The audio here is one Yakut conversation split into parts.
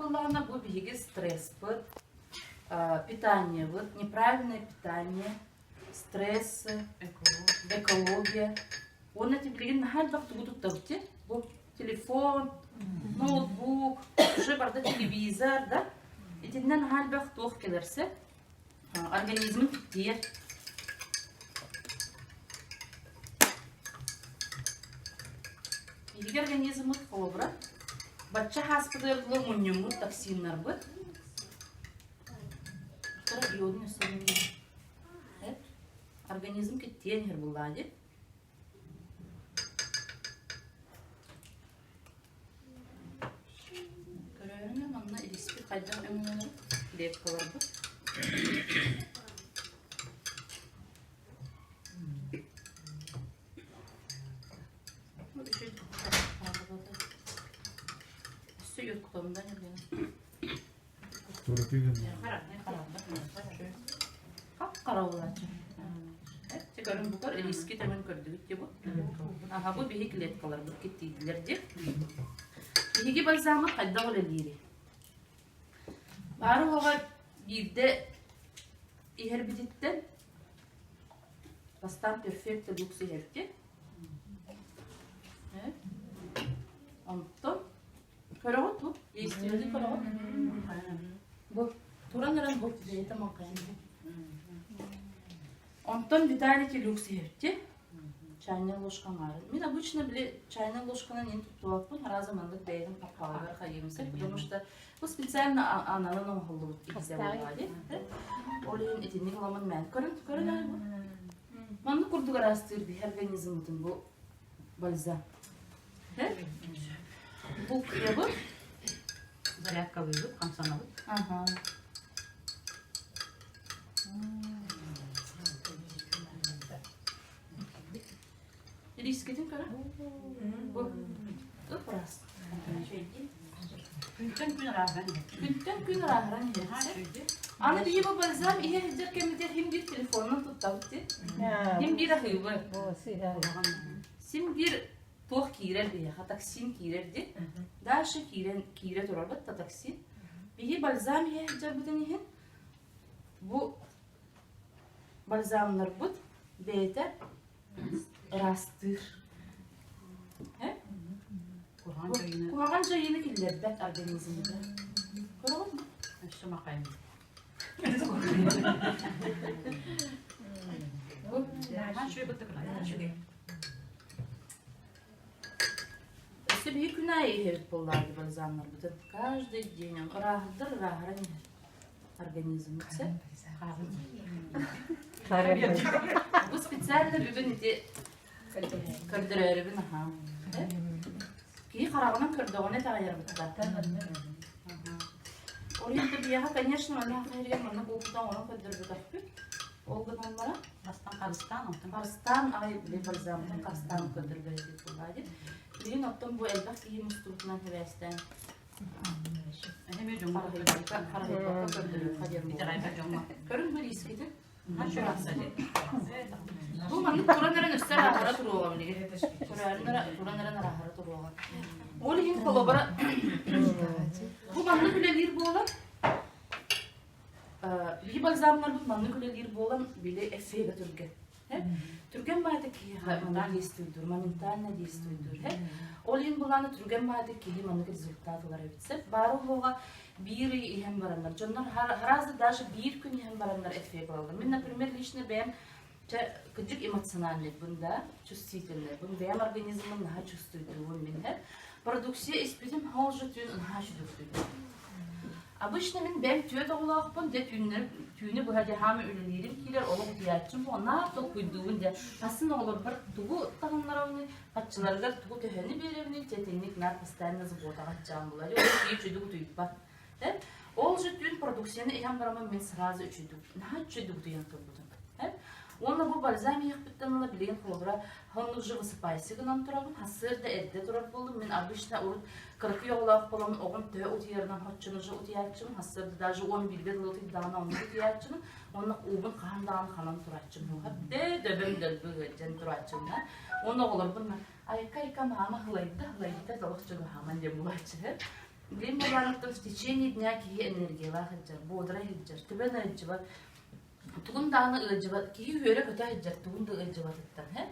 буллаҕына бу биһиги стресспыт, питаниебыт, неправильное питание, стресс, экология. Уонна билигин наһаа элбэх тугу туттабыт дии. Бу телефон, ноутбук, уже барыта телевизор, да? Итиннэ наһаа элбэх туох кэлэрсэ организмын киттиир. Биһиги организммыт холобура бачча хааспытыгар дылы мунньуммут токсиннарбыт Организм киттиэн иһэр буллаа дии. Көрөөрүҥ манна илиспит хайдах өҥнөнөр клеткаларбыт. Өссө юркутомдан Хап-хара буолааччы. Чэ көрүҥ бу көр, илиискэ тэҥин көрдүгүт дии бу. Аха бу биһи клеткаларбыт киттиидилэр дии. Биһиги бальзаммыт хайдах үлэлиирий? Баары уоҕа биирдэ иһэрбититтэн бастаан перфекто люкс иһэрти. Онтон Көрөҕүт бу? Действиены көрөҕүт? Бу туран эрэн бу бэйэтэ маҥхайан. Онтон Виталий люкс иһэбитти. Чайная ложка аҥаарын. Мин обычно били чайная ложканан ин туттубаппын, раза маннык бэйэтин хаппаҕыгар хайыымсай, потому что бу специально аналын оҥоһуллубут иһитэ буоллаҕа дии. Ол иһин итинник ыламын мээн көрүн көрүн аай бу. Маннык курдук араастыыр биһи организммытын бу бальзам. Булкуйабыт, Зарядкалыыбыт, хамсанабыт. Ага. Рискитин көрө. Бу ып-ыраас. Күнтэн күн ырааһыран иһэр. Күнтэн күн ырааһыран иһэр. Аны биһи бу бальзам иһэ сылдьар кэммитигэр хим биир телефонунан туттабыт дии. Хим биир аһыыбы. Син биир туох киирэр биһиэхэ токсин киирэр дии. Дальше киирэн киирэ турарбыт да токсин. Биһи бальзам иһэ сылдьарбытын иһин бу бальзамнарбыт бэйэтэ ыраастыыр. Куһаҕан дьайыыны Куһаҕан дьайыыны киллэрбэт организмыгар. Көрөҕүн бу? Өссө махайым. Бу Наһаа үчүгэй бытык, наһаа үчүгэй. Өссө биһи күн аайы иһэбит буоллаҕа бальзамнарбытын. Каждый день он ырааһырдар ырааһыран иһэр организммыт сөп. Бу специально бүгүн ити көрдөрөөрүбүн аһаам. Киһи хараҕынан көрдөҕүнэ итэҕэйэрбит Ол иһин биһиэхэ, конечно, манна иһигэр манна буолбута оҥорон көрдөрбөтөхпүт. Ол гынан баран Бастан харыстаан, онтон харыстаан аҕай били бальзамтан харыстаан көрдөрбөтүк буоллаа диэн. Билигин оттон бу элбэх киһи мустубутунан сибээстээн Эһэми дьоҥҥо харыһыйбакка харыһыйбакка көрдөрүөххэ диэн буолла. Итэҕэйбэт дьоҥҥо. Көрүҥ бу риискитин. Наһаа Бу маннык туран эрэн өссө арааһара туруоҕа билигин. Туран эрэн арааһара туруоҕа. Ол иһин холобура бу маннык үлэлиир буолан биһи бальзамнарбыт маннык үлэлиир буолан били эффегэ түргэн. Түргэн баайда киһиэхэ маннык действуйдуур, моментально действуйдуур. Ол иһин былааны түргэн баайда киһи маннык результат ылар эбит. Баара уһуоҕа биир ый иһэн бараннар, дьоннор гораздо даже биир күн иһэн бараннар эффект ылаллар. Мин, например, лично бэйэм чэ, кырдьык эмоциональныйбын да, чувствительныйбын, бэйэм организмын наһаа чувствуйдуубун мин Продукция испитим ол же түүн наһаа чудуктуйдум. Обычно мин бэйэм түөрт оҕолоохпун, дьэ түүннэр түүнү быһа дьэ хаама үлэлиирим киирэр, олох утуйааччым буолан наар толкуйдуубун дьэ хасын оҕолорбор тугу таһыннараммыный, хаччыларыгар тугу төһөнү биэрэбиний, дьэ итинник наар постоянно заботаҕа аччаан булар, ол киһи үчүгдүк утуйбат. Ол же түүн продукцияны иһэн бараммын мин сразу үчүгдүк, наһаа үчүгдүк утуйан турбутум. Уонна бу бальзам иһиэхпиттэн ыла билигин холобура оннук же высыпайся гынан турабын, сарсыарда эрдэ турар буоллум. Мин обычно урут кыракый оҕолоох буолан оҕом төһө утуйарынан хоччону же утуйааччыбын, сарсыарда даже 11-ге дылы утуйдаҕына оннук утуйааччыбын. Уонна уубун хаһан даҕаны ханан турааччым. Хабде дөбөм дөлбү ыалдьан турааччым да. Уонна оҕолорбун айка-айка маама хылайда, хылайда толох чугаһааман диэн булааччы. Билим буоланыттан в течение дня киһи энергиялаах сылдьар, бодрай сылдьар, төбөн ыалдьыбат, тугун даҕаны ыалдьыбат, киһи үөрэ-көтө сылдьар, тугун да ыалдьыбатыттан.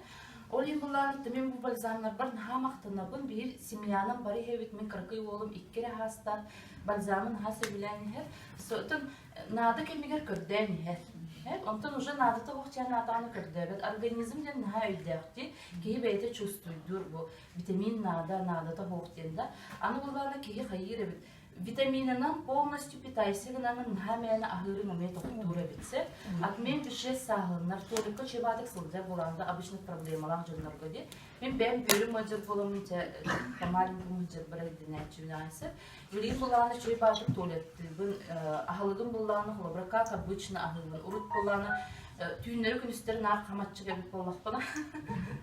Ол иһин буоллаҕына, мин бу бальзамнарбар наһаа махтанабын, биир семьянан бары иһэбит, мин кыракый уолум икки эрэ саастаах, бальзамын наһаа сөбүлээн иһэр. Оттон наада кэмигэр көрдөөн иһэр. Онтон уже наадата суох чээн аатаҕына көрдөөбөт. Организм диэн наһаа өйдөөх дии. Киһи бэйэтэ чувствуйдуур бу витамин наада, наадата суох диэн да. Аны буоллаҕына киһи хайыыр эбит. Витаминынан полностью питайся гынаҥын наһаа мээнэ аһыырын эмиэ тохтуур эбит сөп. Отмен веществ сааһыланар, туалетка чебатык сылдьар буолаанда обычно проблемалаах дьоннорго дии. Мин бэйэм бүөрүм ыалдьар буоламмын дьэ по-маленькому сылдьарбар ирдэнээччибин аҕай сөп. Билигин буллаҕына үчүгэй баҕайытык туалеттыыбын, аһылыгым буллаҕына холобура как обычно аһыыбын. Урут буллаҕына түүннэри-күнүстэри наар хамаччык эбит буоллахпына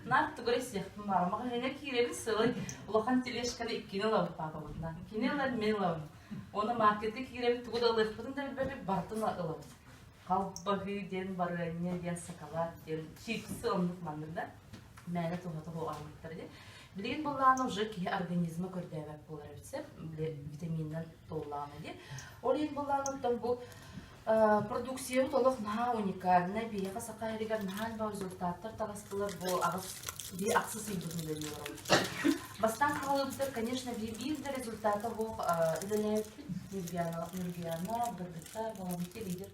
наар тугу эрэ сиэхпин баҕарам. Маҕаһыыҥҥа киирэбин сылай улахан тележканы иккини ылабыт паапабытынан. Кини ылар, мин ылабын. Уонна маркетка киирэбит тугу да ылыахпытын да билбэппит барытын ылабыт. Халбаһыы диэн, барыанньа диэн, сакалаат диэн, чипсы оннук маннык да мээнэ туһата суох дии. Билигин буоллаҕына уже киһи организма көрдөөбөт буолар эбит сөп, витаминынан туоллаҕына дии. Ол иһин буоллаҕына оттон бу продукциябыт олох наһаа уникальнай, биһиэхэ саха иһигэр наһаа элбэх результаттар таҕыстылар бу аҕыс биир ахсыс ыйбытын үлэлии олоробут. Бастаан хаалыбыттар, конечно, биир да результата суох үлэлээбиппит. Ньургуяна, Ньургуяна, Баргыттар, Баламти лидер.